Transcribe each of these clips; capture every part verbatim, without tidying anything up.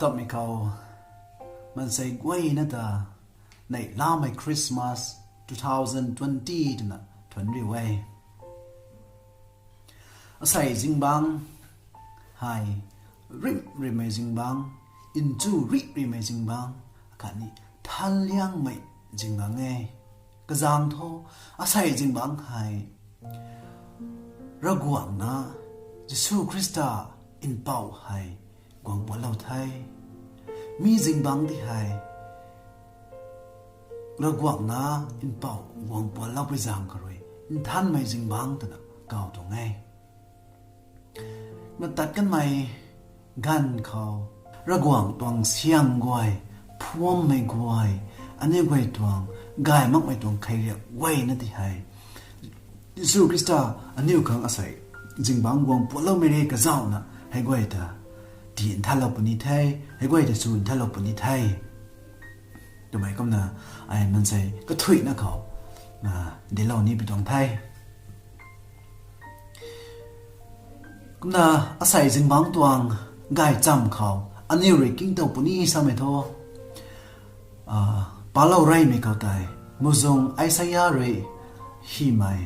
Tapmei khou, maansei guayna ta neihlamei Christmas two thousand twenty twna thuanc riu e. Asei zingbangc hei rimh rimei zingbangc, nchu rih rimei zingbangc, akhatni thanliangmei zingbangc e. Kazaeng thu, asei zingbangc hei Ravguangc na Jisu Khrista mpouh hei guang puatlou the. Mi zingbangc di hei Ravguangc na mpouh guang puatlou pui zaeng kha rui nthanmei zingbangc twna kaw tuang e. Matat kanmei ganv khou, Ravguangc tuang syang guay, phuammei guay, aniu guay tuang gay makmei tuang kheiliak guayna di hei Jisu Khrista aniu khang asei zingbangc guang puatloumei re kazauhna hei guay ta tii nthanlou puni the, hei guay ta chu nthanlou puni the twmei kumna ai maansei kathuicna khou dinclou ni pi tuang the. Kumna asei zingbangc tuang gaychamv khou aniu rui kingtow puni samei thu, palou reymei khou tei muhzwng Isaia rui hymei,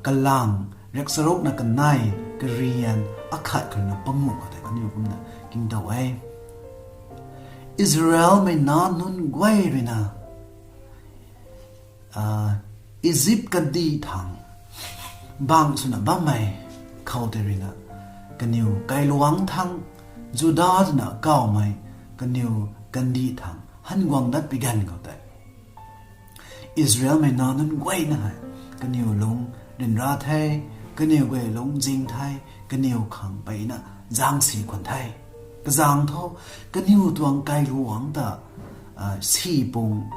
kalang riakcharukna kanei, karian akhat khou rui na panguh khou tei aniu kumna kingtow e. Israelmei nac nunc guay rui na Izip kandih thangc bang swna bammei khou tei rui na, kaniw kailuangc thangc, Juda twna kawmei kaniw kandih thangc han guang dat pi ganv khou tei, Israelmei nac nunc guayna hei kaniw lungc ryanra the, kaniw guay lungc zing the, kaniw khang peyna zaengsi khwan the. Kazaeng thu, kaniw tuang kailuangc ta si pung,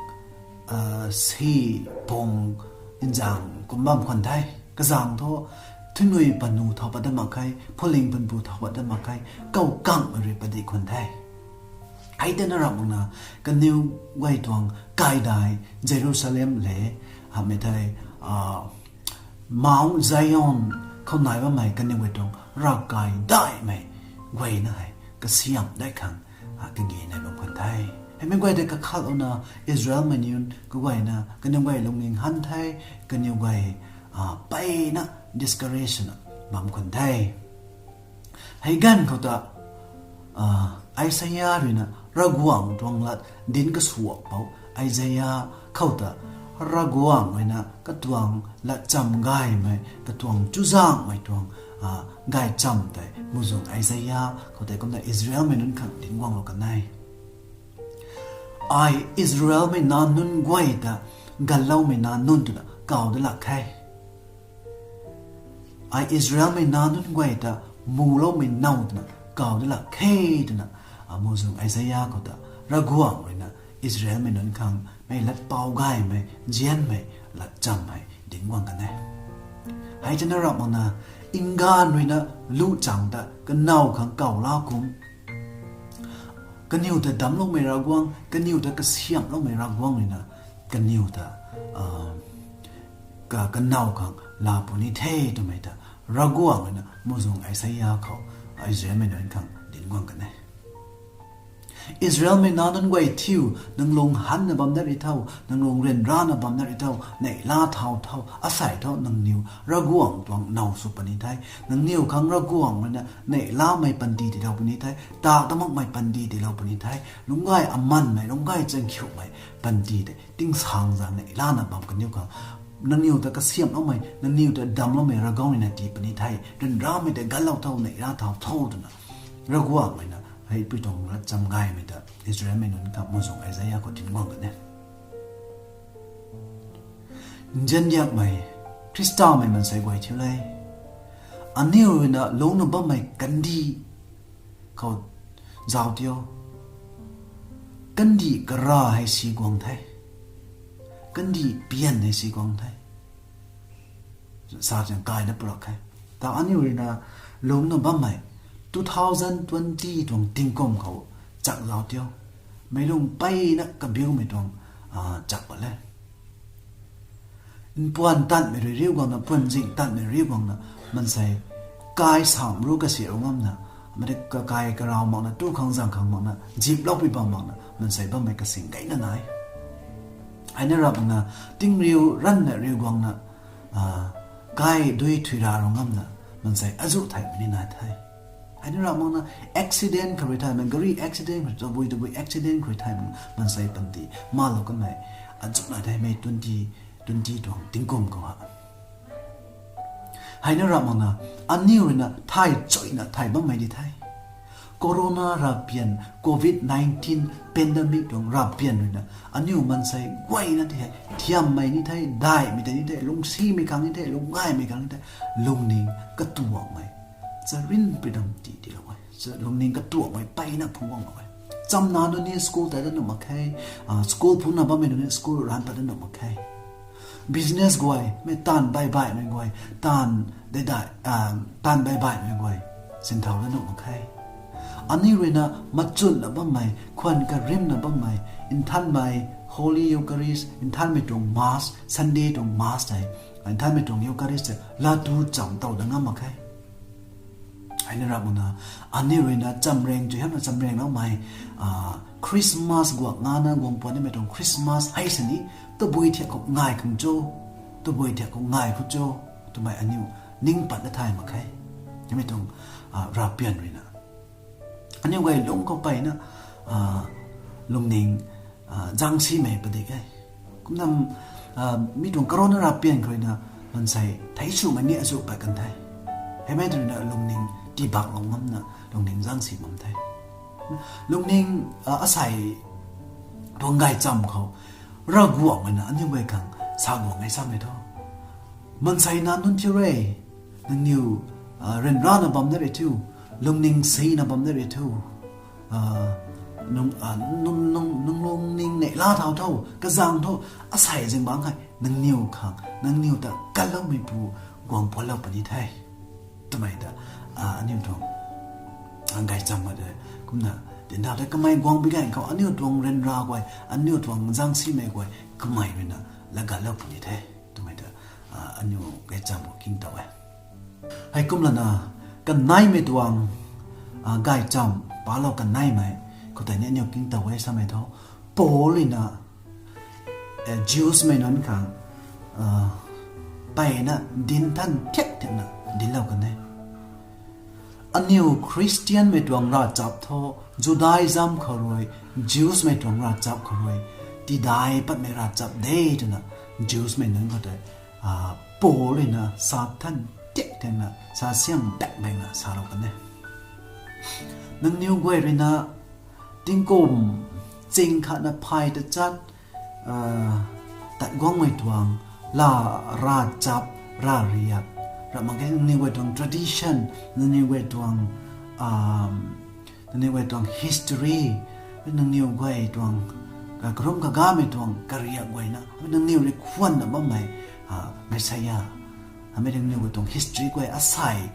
si pung nzaeng kum bam khwan the. Kazaeng thu, thunui panu thau pat dat mak khe, phuling panpu thau pat dat mak khe, kau kang rui padih khwan the. Hei tei na ramh makna, kaniw guay tuang kaidai Jerusalem le, hamhmei thei Mount Zion khou nai bammei kaniw guay tuang ravkai daihmei guayna hei kasiamh dai khang kage nai bam khwan the. Heimei guay tei kakhatlouna Israelmei nunc kaguayna kaniw guay lungning han the, kaniw guay peyna discouragena bam khwan the. Hei ganv khou ta Isaia rui na Ravguangc tuang lat dinc kasuak pou, Isaia khou ta Ravguangc rui na katuang latcham gaymei, katuang chuzaenghmei tuang gaychamv tei muhzwng Isaia khou tei kumna Israelmei nunc khang dinc guanglou kan e. Ai Israelmei nac nunc guay ta ganloumei nac nunc twna kaw dat lak khe. Ai Israelmei nac nunc guay ta muloumei nac twna kaw dat lak khe twna, muhzwng Isaia khou ta Ravguangc rui na Israelmei nunc khang mei latpau gaymei, nzianmei latcham hei dinc guang kan e. Hei tei na ramh makna, nganv rui na luchang ta kanow khang kaw la kum, kaniw ta damcloumei Ravguangc, kaniw ta kasiamhloumei Ravguangc rui na kaniw ta kanow khang laa puni the twmei ta Ravguangc rui na muhzwng Isaia khou Israelmei nunc khang dinc guang kan e. Israelmei nac nunc guay thiu, nang lung hanna bam dat ri tho, nang lung ryanrana bam dat ri tho, neihla thau tho, asei thu nangniw Ravguangc tuang now sw puni the. Nangniw khang Ravguangc rui na neihlamei panty tiilou puni the, ta ta makmei panty tiilou puni the, lungcgay amanmei, lungcgay chaengkhiumei panty tei tingsaengzaeng neihlana bam kaniw khang, nangniw ta kasiamhloumei, nangniw ta damcloumei Ravguangc rui na tii puni the, ryanramei tei ganlou tho, neihla thau tho twna Ravguangc rui na hei pui tuang latcham gaymei ta Israelmei nunc khang muhzwng Isaia khou dinc guang kan e. Nziandiakmei Khristamei maansei guay thiu le, aniu rui na lungcna bammei kandih khou zauc tio. Kandih kara hei si guang the, kandih pian hei si guang the, sa zang kai dat pulak khe. Ta aniu rui na lungcna bammei two thousand twenty tuang tingkum khou chak zauc tio. Meic lung peyna kabiumei tuang chak pat le. Mpuan tanmei rui riu guangna, mpuan zing tanmei rui riu guangna, maansei kai sam ru kasi ru ngamna, Mari kakai karau makna, tu khang zang khang makna, zip lou pi bam makna, mansei bammei kasing gayna nai. Ai na rap makna, tingriu ranna riu guangna, ah, kai dui thui ra rung ngamna, mansei azu thai mani nai the. Ai na rap makna, accident kha rui thai, man gari accident kha rui, tabui tabui accident kha rui thai, mansei panty, ma lou kanmei, azu nai the mei twenty, twenty tuang tingkum khou ha. Hei na rap makna, aniu rui na thay chuina thay bammei di the. Corona rapian, covid nineteen pandemic tuang rapian rui na, aniu mansei guayna ti hei, thiammei ni the, daihmei tei ni the, lungsimei khang ni the, lungngaymei khang ni the, lungning katuakmei. Charin pridam ti ti lou e. Cha lungning katuakmei peyna phungc guang lou e. Chamna nunc ni school tat dat nuh mak khe, ah, school phungna bammei nunc ni school ran pat dat nuh mak khe. Business guay, mei taanv baibaihmei guay, taanv deidai, ah, taanv baibaihmei guay, sinthau dat nuh mak khe. Aniu rui na machunna bammei, khwan karimna bammei, nthanmei, Holy Eucharist, nthanmei tuang Mass, Sunday tuang Mass tei, nthanmei tuang Eucharist tei, laa tu cham tow dat ngam mak khe. Ai na rap makna, aniu rui na chamreng tu hamna chamreng loumei, ah, Christmas guak ngana guang puan nimei tuang Christmas hei sini, tabui thiak khou ngai khang cho, tabui thiak khou ngai khou cho, twmei aniu ning pat na thay mak khe. Nimei tuang, ah, rapian rui na. Aniu guay lung khou peyna, ah, lungning, ah, zangsimei padik e. Kumna, ah, mi tuang corona rapian kha rui na, mansei thei swmei ni azu pat kan the. Heimei tu rui na lungning tibak lou ngamna, lungning zangsi bam the. Lungning, ah, asei tuang gaycham khou, Ravguangc rui na aniu guay khang sa guang e samei thu. Mansei na nunc thiu re, nangniu, ah, ryanrana bam na ri thiu, lungning sina bam na ri thiu, ah, nung, ah, nung, nung, nung lungning neihla thau tho, kazang tho, asei zingbangc hei nangniw khang, nangniw ta kanloumeipu guang puanlou puni the, twmei ta, ah, aniu tuang, ah, gaycham ma de, kumna, tindau tei kamei guang bi gay khou, aniu tuang ryanra guay, aniu tuang zangsimei guay, kamei rui na lagatlou puni the, twmei ta, ah, aniu gaycham khou kingtow e. Heikumlana, kaneimei tuang, ah, gaycham palou kaneimei khou tei ni aniu kingtow e samei thu, Paul rui na, eh, Jews mei nunc khang, ah, peyna dinc than thiak thiakna dinclou kan e. Aniu Christianmei tuang ravchap thu, Judaism khou rui, Jewsmei tuang ravchap khou rui, tidai patmei ravchap de twna, Jewsmei nunc khou tei, ah, Paul rui na sa than thiak thiakna, sa siam dakmei na salou kan e. Nangniw guay rui na, tingkum, ching khatna phay tachat, ah, tat guangmei tuang, la ravchap, ravriak, ram mak khe nangniw guay tuang tradition, nangniw guay tuang, ah, nangniw guay tuang history, nangniw guay tuang, ah, karum kagamei tuang kariak guay na, nangniw rui khwanna bammei, ah, Messiah, hamei nangniw guay tuang history guay asei,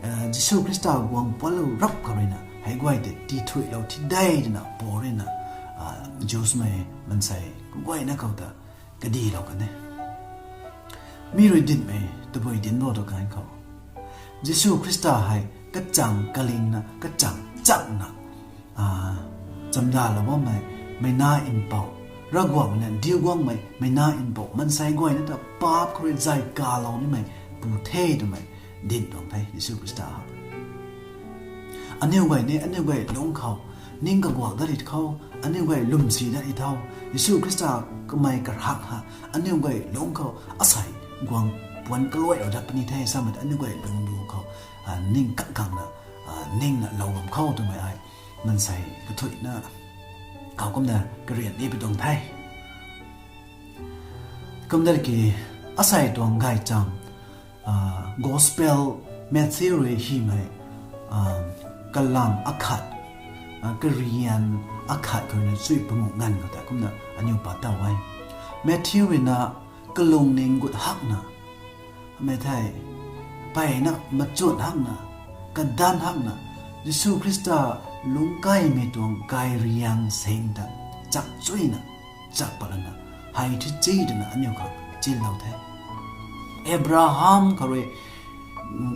ah, Jisu Khrista guang puanlou rap khou rui na, hei guay tei tithuilou thi de twna Paul rui na, ah, Jewsmei mansei guayna khou ta kadilou kan e. Mi rui dincmei tabui dinc bo tu kan khou, Jisu Khrista hei kachang kalingna, kachang chakna, ah, chamdalou bammei, meina mpouh, Ravguangc na diu guangmei, meina mpouh, mansei guayna ta paap khou rui zay kalou nimei pu the twmei dinc tuang the Jisu Khrista. Aniu guay ni, aniu guay lungc khou, ning kaguak dat ri khou, aniu guay lwmsi dat ri tho, Jisu Khrista kamei karhak ha, aniu guay lungc khou asei guang puan kaluailou dat puni the samei ta aniu guay lungc lu khou, ah, ning kak kangna, ah, ningna lou bam khou twmei ai, mansei kathuina, khou kumna karian ni pi tuang the. Kumna ki asei tuang gaycham, ah, Gospel Matthew rui hymei, ah, kalam akhat, ah, karian akhat khou na chui panguh nganv khou ta kumna aniu pa taw e. Matthew rui na kalungning gut hakna, mei thei, peyna machun hakna, kadanc hakna, Jisu Khrista lungckaimei tuang kairiang sing ta chakchuina, chak patlana, hei thi chi twna aniu khang chinlou the. Abraham khou rui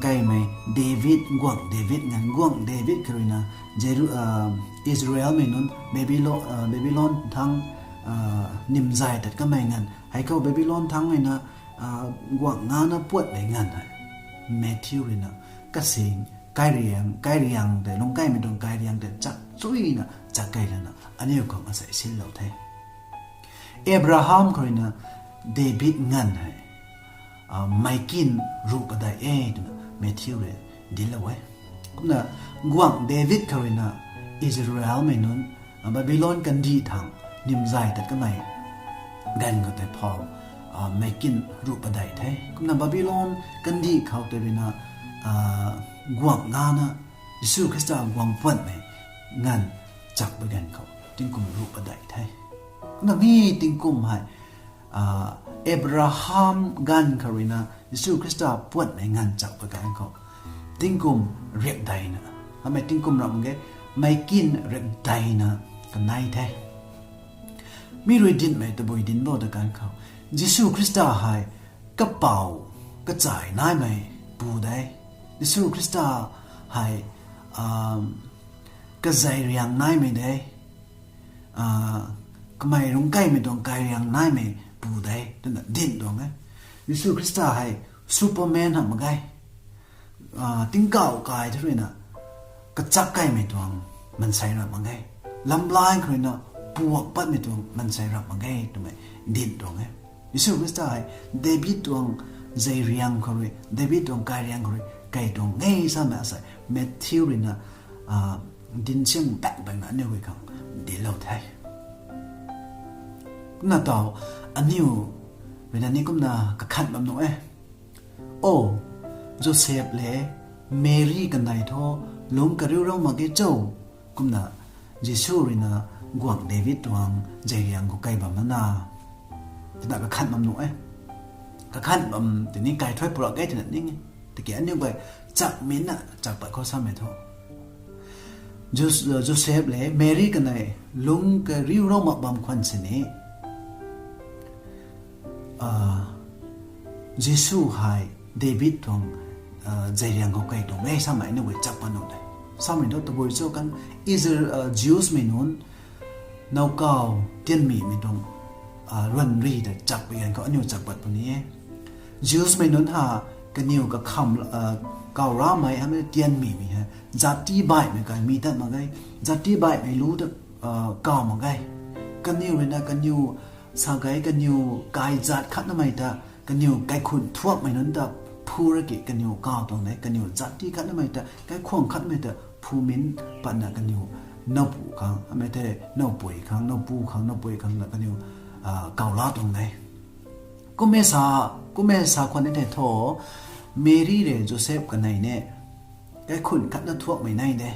Kaimei David, guangc David nganv, guangc David kha ruina Jeru-, Israelmei nunc Babylon, Babylon thangc nimzay tat kamei nganv, hei khou Babylon thangc ruina guangc ngana puatmei nganv hei Matthew ruina kasing kairiang, kairiang tei, lungkaimei tuang kairiang tei chak chuyna chak kei lana aniu khang asei sinlou the. Abraham khou ruina David nganv hei meic kin ruh padeih e twna Matthew rui dinclou e. Kumna guangc David khou ruina Israelmei nunc Babylon kandih thangc nimzay tat kamei ganv khou tei phou meic kin ruh padeih the. Kumna Babylon kandih khou tei ruina guangc ngana Jisu Khrista guang puanmei nganv chak pui ganv khou tingkum ruh padeih the. Kumna mi tingkum hei Abraham ganv khou ruina Jisu Khrista puanmei nganv chak pui ganv khou tingkum riakdeina, hamei tingkum ram ge, meic kin riakdeina kanei the. Mi rui dinhmei tabui dinc bo ta ganv khou, Jisu Khrista hei kapou kachai naimei pu de. Jisu Khrista hei kazei riang naimei de. Kamei lungkaimei tuang kairiang naimei pu de twna dinc tuang e. Jisu Khrista hei Superman hamh mak ge. Tingkauh kai thu ruina kachak kaimei tuang mansei ramh mak ge. Lamlai khou ruina puak patmei tuang mansei ramh mak ge twmei dinc tuang e. Jisu Khrista hei David tuang zei riang khou rui, David tuang kairiang khou rui kei tuang e samei asei Matthew ruina dinc siang bak bakna aniu rui khang dinclou the. Kumna tau aniu ruina ni kumna kakhan bam nuh e. O, Joseph le Mary kanei thu lungc kariu rou mak ge cho? Kumna Jisu ruina guangc David tuang zei riang khou kei bam na, twna kakhan bam nuh e. Kakhan bam tini kai thuai pura ge twna ning e. Tiki aniu guay chakminna chak pat khou samei thu, Jos-, Joseph le Mary kanei lungc kariu rou mak bam khwan sini Jisu hei David tuang zei riang khou kei tuang e samei aniu guay chak pat nuh de. Samei thu tabui cho kan, Isra-, Jewsmei nunc nowkaw tianmimei tuang ranri ta chak pui ganv khou aniu chak pat puni e. Jewsmei nunc ha kaniw kakham, kawramei hamei tianmimei hei zati baihmei kai mi tat mak ge. Zati baihmei lu ta kaw mak ge. Kaniw ruina kaniw sa gei kaniw kai zat khatnamei ta, kaniw kaikhun thuakmei nunc ta phu ra ki kaniw kaw tuang de. Kaniw zati khatnamei ta, kaikhwang khatnamei ta phumin patna kaniw nowpu khang, amei the nowpui khang, nowpu khang, nowpui khang na kaniw kawla tuang de. Kummei sa, kummei sa khwan ni the thu, Mary le Joseph kanei ne kaikhun khatna thuakmei nai de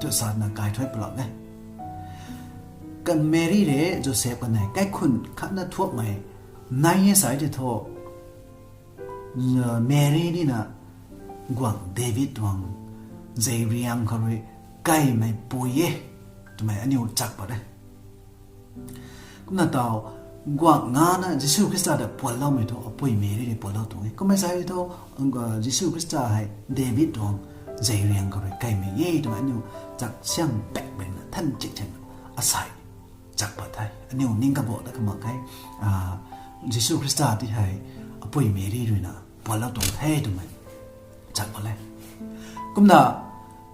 tw sana kai thuai pulak e. Kan Mary le Joseph kanei kaikhun khatna thuakmei nai e sa tei thu, Mary nina guangc David tuang zei riang khou rui kaimei pui e twmei aniu chak pat e. Kumna tau guangc ngana Jisu Khrista ta puanloumei thu apui Mary rui puanlou tuang e. Kummei sa thu Jisu Khrista hei David tuang zei riang khou rui kaimei e twmei aniu chak siang bak bakna than chik chang asei chak pat the. Aniu ning kabuak ta kamak khe, Jisu Khrista ti hei apui Mary ruina puanlou tuang the twmei chak pat le. Kumna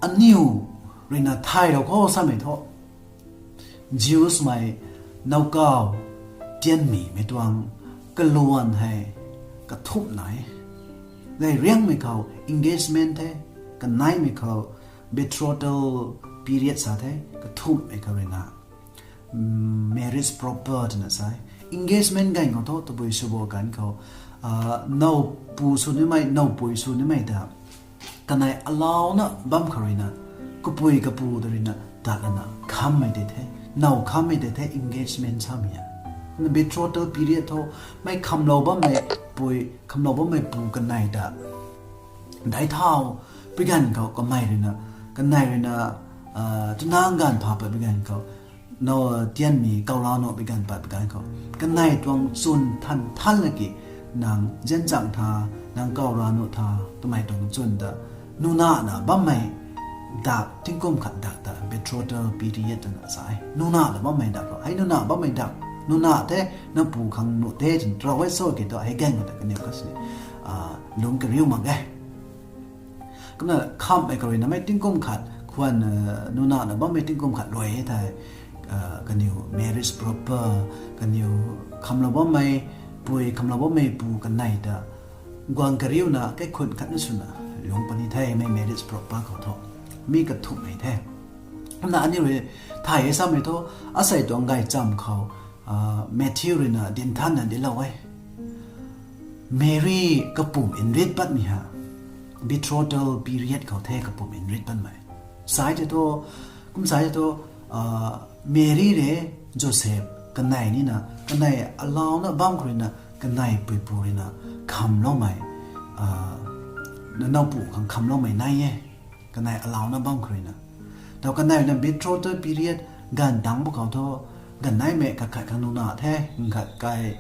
aniu ruina thaylou khou samei thu, Jewsmei nowkaw tianmimei tuang kaluan hei kathumh nai e. Zei riangmei khou engagement the, kaneimei khou betrothal period sa the, kathumhmei khou ruina marriage proper twna sa e. Engagement ganv khou thu tabui sw bo ganv khou, nowpu sw nimei, nowpui sw nimei ta kanei alauna bam khou ruina, kapui kapu ta ruina tat lana khammei tei the, now khammei tei the engagement samei e. Betrothal period thu mei khamlou bammei pui, khamlou bammei pu kanei ta daic thau pui ganv khou kamei ruina, kanei ruina tunang ganv pha pat pui ganv khou, now tianmi kawla nuh pui ganv pat pui ganv khou, kanei tuang chwn than than laki nang zianchang tha Nang kaw ra nuh tha, twmei tuang chwn ta, nunana bammei dak, tingkum khat dak ta betrothal period twna sa e. Nunana bammei dak khou, hei nuna bammei dak, nuna the, napu khang nuh the twna tarou e sa ki tu, hei ganv khou ta kaniw kasi, ah, lungc kariu mak e. Kumna khamhmei khou ruina mei tingkum khat khwan, ah, nunana bammei tingkum khat luai e thei, ah, kaniw marriage proper, kaniw khamlou bammei pui, khamlou bammei pu kanei ta guang kariuna kaikhun khat na swna lungc puni the, mei marriage proper khou thu. Mi kathumh hei the. Kumna aniu rui thay e samei thu, asei tuang gaychamv khou, ah, Matthew ruina dinthanna dinclou e. Mary kapumc nrit patmei ha, betrothal period khou the kapumc nrit patmei. Sai the thu, kum sai the thu, ah, Mary rui Joseph kanei nina, kanei alauna bam khou ruina, kanei puipu ruina khamloumei, ah, nowpu khang khamloumei nai e. Kanei alauna bam khou ruina. Tau kanei na betrothal period ganv tangc bu khou thu, ganv naimei khat khat khang nuna the, khat kai,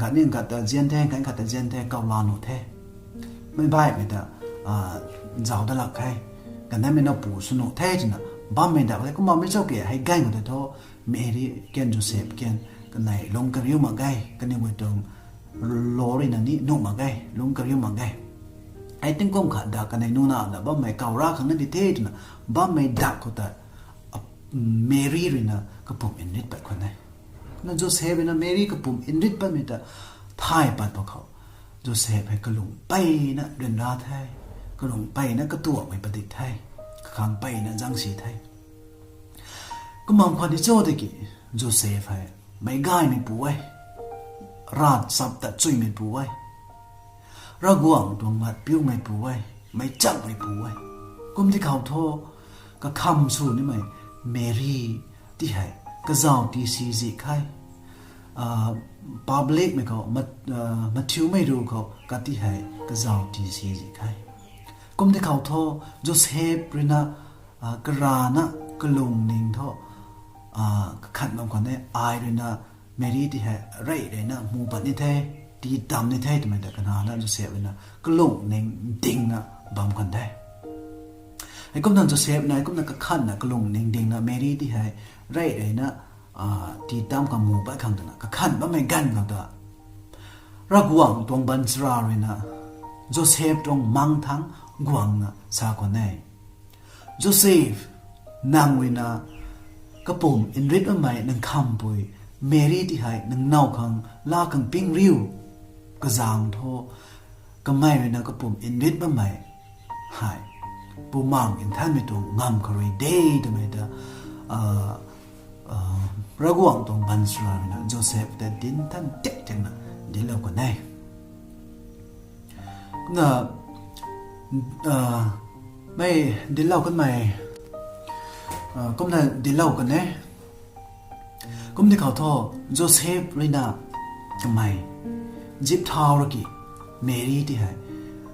khat ni khat ta zian the, khat khat ta zian the, kaw la nuh the. Mei baihmei ta, ah, zauc dat lak khe. Ganv naimei nowpu sw nuh the twna bammei dak the, kumna mei cho ke, hei ganv khou tei thu, Mary kan Joseph kan, kanei lungc kariu mak ge, kaniw guay tuang law ruina ni nuh mak ge, lungc kariu mak ge. Hei tingkum khat dak kanei nunana bammei kaw ra khang na di the twna bammei dak khou ta, ah, Mary ruina kapumc nrit pat khwan e. Na Joseph ruina Mary kapumc nrit patmei ta thay pat pa khou, Joseph hei kalung peyna ryanra the, kalung peyna katuakmei padik the, kakhang peyna zangsi the. Kumna khwan di cho tiki, Joseph hei meic gaymeipu e, ravchap tat chuimeipu e, Ravguangc tuang lat piumeipu e, meic chakmeipu e. Kum ti khou thu, kakham sw nimei Mary ti hei kazauh ti si zi khe. Ah, publicmei khou, mat-, ah, mathiumei ru khou kati hei kazauh ti si zi khe. Kum ti khou thu, Joseph ruina, ah, karana kalungning thu, ah, kakhat bam khwan e, ai ruina Mary ti hei rey reyna mu pat ni the, tii tam ni the twmei ta kanana Joseph ruina kalungning dingna bam khwan the. Heikumna Joseph na, heikumna kakhatna kalungning dingna Mary ti hei rey reyna, ah, tii tam khang mu pat khang twna kakhat bammei ganv khou ta, Ravguangc tuang baanchara ruina Joseph tuang mang thangc guangna sa khwan e. Joseph, nang ruina kapumc nrit bammei nang khampui Mary ti hei nang now khang laa khang ping riu, kazaeng thu kamei ruina kapumc nrit bammei hei Bumaengh Nthanmei tuang ngamv khou rui de twmei ta, ah, ah, Ravguangc tuang baanchara ruina Joseph ta dinthan tak takna dinclou kan e. Kumna, ah, mei dinclou kanmei, ah, kumna dinclou kan e. Kum ti khou thu, Joseph ruina kamei zip thau ra ki, Mary ti hei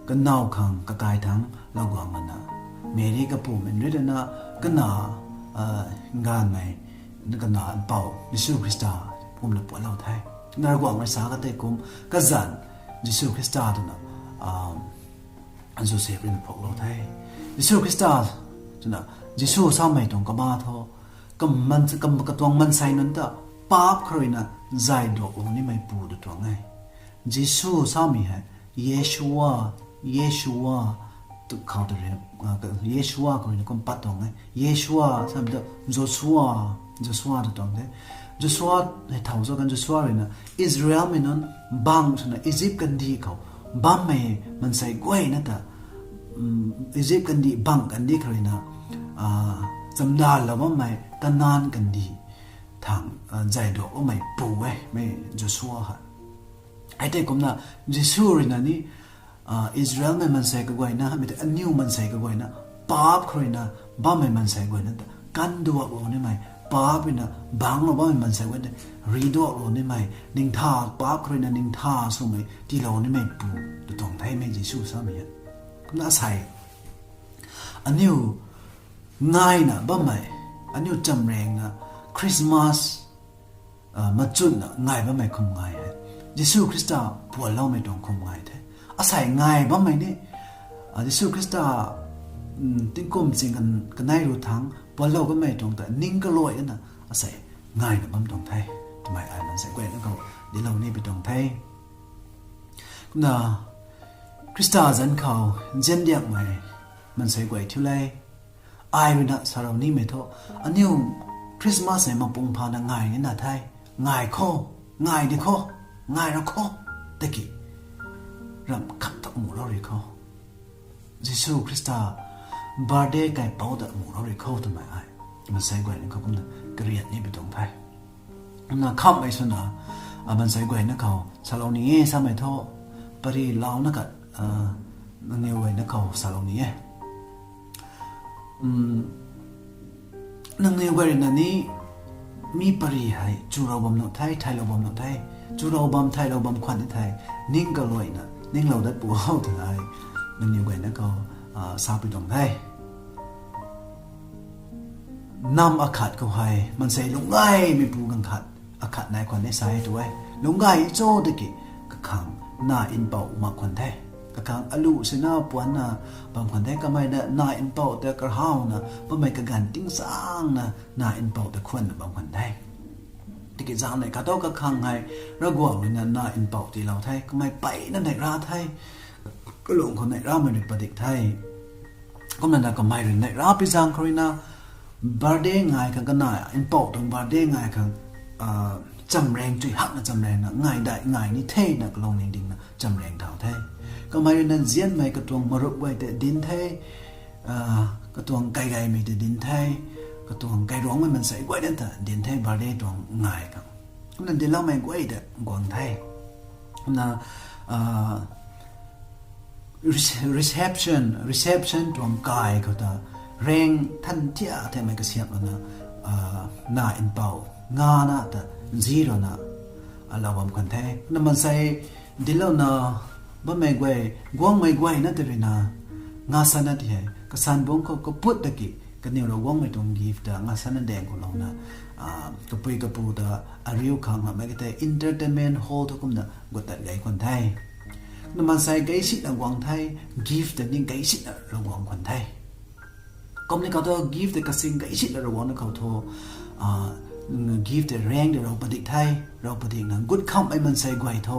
kanow khang kakai thangc laa guang lana, Mary kapumc nrit lana, kana, ah, nganvmei, kana mpouh Jisu Khrista pumla puatlou the. Ravguangc rui sa katei kum, kazanc Jisu Khrista twna, ah, Joseph ruina phuaklou the. Jisu Khrista twna, Jisu samei tuang kaba thu, kaman, kam, katuang maansei nunc ta paap khou ruina zay duaklou nimei pu tw tuang e. Jisu samei hei Yeshua, Yeshua, tu khou ta rui, ah, Yeshua khou ruina kum pat tuang e. Yeshua samei ta Joshua, Joshua tw tuang the. Joshua hei thau cho kan, Joshua ruina Israelmei nunc bang swna Egypt kandih khou bammei maansei guayna ta, mm, Egypt kandih bang kandih khou ruina, ah, chamdanlou bammei Kanan kandih thangc, ah, zay duakloumei pu e, mei Joshua hei. Hei tei kumna Jisu ruina ni, ah, Israelmei maansei kaguayna, mi tei aniw maansei kaguayna, paap khou ruina bammei maansei guayna ta kanduaklou nimei, paap ruina bangclou bammei maansei guayna ta riduaklou nimei, ningtha, paap khou ruina ningtha swmei tiilou nimei pu tw tuang the, mei Jisu samei hei. Kumna asei, aniw ngaina bammei, aniw chamrengna Christmas, ah, machunna ngai bammei khum ngai hei Jisu Khrista pualloumei tuang khum ngai the. Asei ngai bammei ni, Jisu Khrista tingkum ching kanei ru thangc puanlou kanmei tuang ta ning kaluai na asei ngaina bam tuang the twmei ai maansei guayna khou dilou ni pi tuang the. Kumna Khrista zanc khou nziandiakmei maansei guay thiu le, ai ruina salou nimei thu, aniu Christmas hei mapung phana ngai nina the, ngai khou, ngai di khou, ngai ra khou, tiki ramh khat ta mulou ri khou, Jisu Khrista birthday kaipouc ta mulou ri khou twmei ai maansei guayna khou kumna kariat ni pi tuang the. Na khamhmei swna maansei guayna khou salou ni e samei thu, pari louna khat nangniw guayna khou salou ni e. Nangniw guay ruina ni mi pari hei chulou bam nuh the, thailou bam nuh the, chulou bam, thailou bam khwan ni the, ning kaluaina ninglou dat pu how twna ai nangniw guayna khou sa pi tuang the. Nam akhat khou hei maansei lungcgaymeipu ganv khat akhat nai khwan ni sa e tu e. Lungcgay cho tiki kakhang na mpouh mak khwan the. Kakhang aluh sina puanna bam khwan the. Kamei na na mpouh ta karhauna bammei kaganv tingsaengna na mpouh ta khwanna bam khwan the. Tiki zaeng nei khat thu kakhang hei Ravguangc ruina na mpouh tiilou the. Kamei peyna neih ra the. Kalung khou neih ramei rui padik the. Kumna na kamei rui neih ra pi zaeng khou ruina birthday ngai khang, kana mpouh tuang birthday ngai khang chamraeng chui hakna chamraengna ngai dai ngai ni thena kalung ning dingna chamraeng thau the. Kamei ruina nzianmei katuang marup guay tei dinc the, katuang kaigaymei tei dinc the, katuang kairuangmei maansei guay dan ta dinc the birthday tuang ngai khang. Kumna dincloumei guay ta guang the. Kumna reception, reception tuang kai khou ta raeng than thiak theimei kasiamh lana na mpouh ngana ta nzi rana lou bam khwan the. Kumna maansei dinclouna bammei guay, guangmei guayna tei ruina nga sana ti hei kasan bungc khou kaput tiki kaniw Ravguangc mei tuang gift ta nga sana daeng khou louna kapui kapu ta ariu khang lamei ka tei entertainment hall thu kumna gut tat gay khwan the. Kumna maansei gay sina guang the, gift ta ni gay sina Ravguangc khwan the. Kumna kata gift ta kasing gay sina Ravguangc na khou thu gift ta raeng ta rou padik the, rou padikna gut khamhmei maansei guay thu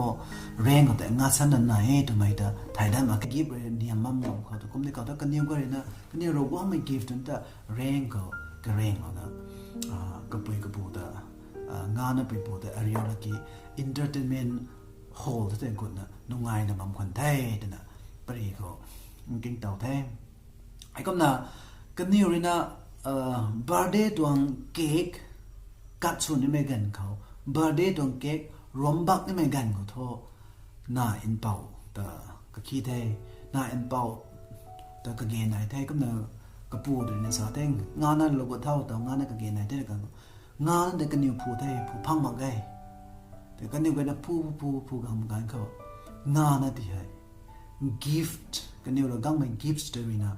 raeng khou tei nga sana nai e twmei ta thay dan mak gift rui niam bam bam khou thu kumna kata kaniw guay ruina kaniw Ravguangc mei gift tun ta raeng khou karaeng louna kapui kapu ta ngana puipu ta ariu laki entertainment hall ta tei gutna nungaina bam khwan the twna pari khou nking taw the. Heikumna kaniw ruina birthday tuang cake cut sw nimei ganv khou, birthday tuang cake ruam bak nimei ganv khou thu na mpouh ta kakhi the, na mpouh ta kage nai the. Kumna kapu ruina sa the, ngana lou gut thau taw ngana kage nai the kan, ngana tei kaniw phu the, phu phang mak e. Tei kaniw guayna phu phu phu phu gang ganv khou ngana ti hei gift, kaniw Ravguangc mei gift tei ruina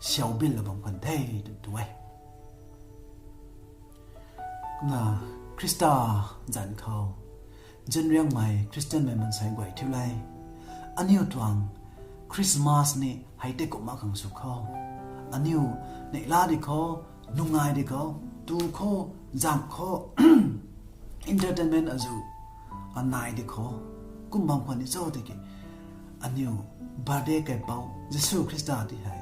siau bin la bam khwan the tw tu e. Kumna Khrista zanc khou nzianriangmei Khristianmei maansei guay thiu le, aniu tuang Christmas ni hei tei kumna khang sw khou, aniu neihla di khou, nungai di khou, tu khou, zam khou, entertainment azu anai di khou kum bam khwan ni cho tiki aniu birthday kaipouc Jisu Khrista ti hei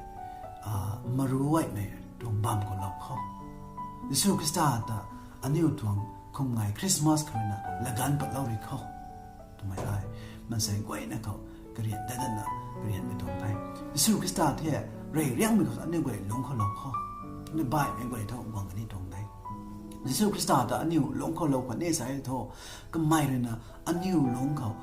maruaimei tuang bam khou lou khou, Jisu Khrista ta aniu tuang khum ngai Christmas khou ruina laganv patlou ri khou twmei ai maansei guayna khou karian dat datna karianmei tuang the. Jisu Khrista the rey riangmei khou aniu guay lungc khou lou khou, aniu baihmei guay thu guang kani tuang de. Jisu Khrista ta aniu lungc khou lou khwan ni sa thu, kamei ruina aniu lungc khou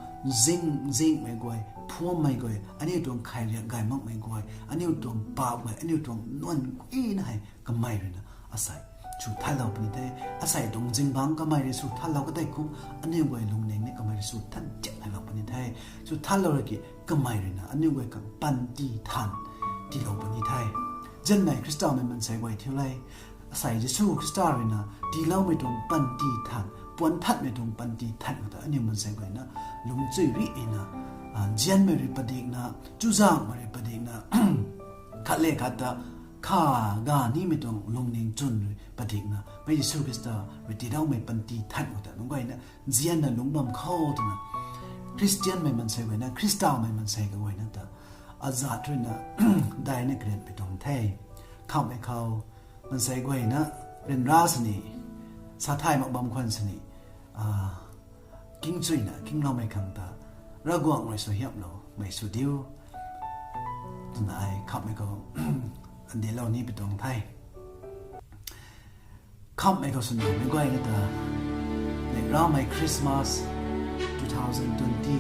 zing zingmei guay, phuammei guay, aniu tuang khairiak gay makmei guay, aniu tuang paap guay, aniu tuang nuan guayna hei kamei ruina asei sw thanlou puni the. Asei tuang zingbangc kamei rui sw thanlou katei kum, aniu guay lungning ni kamei rui sw than tiak thanlou puni the. Sw thanlou raki kamei ruina aniu guay khang panty than tiilou puni the. Nzianmei Khristamei maansei guay thiu le, asei Jisu Khrista ruina tiiloumei tuang panty than, puan thanmei tuang panty than khou ta aniu maansei guayna lungchui rina nzianmei rui padikna, chuzaenghmei rui padikna, khat le khat ta kha ga nimei tuang lungning chwn rui padikna, mei Jisu Khrista rui tiiloumei panty than khou ta nunc guayna nzianna lungc bam khou twna, Khristianmei maansei guayna, Khristamei maansei kaguayna ta azat ruina daina karianpui tuang the. Khamhmei khou maansei guayna ryanra sini, sa thay mak bam khwan sini, kingchuina kingloumei khang ta Ravguangc rui sw hiamlou mei sw diu twna ai khamhmei khou ndilou nipui tuang the. Khamhmei khou swna mei guayna ta, neihlamei Christmas two thousand twenty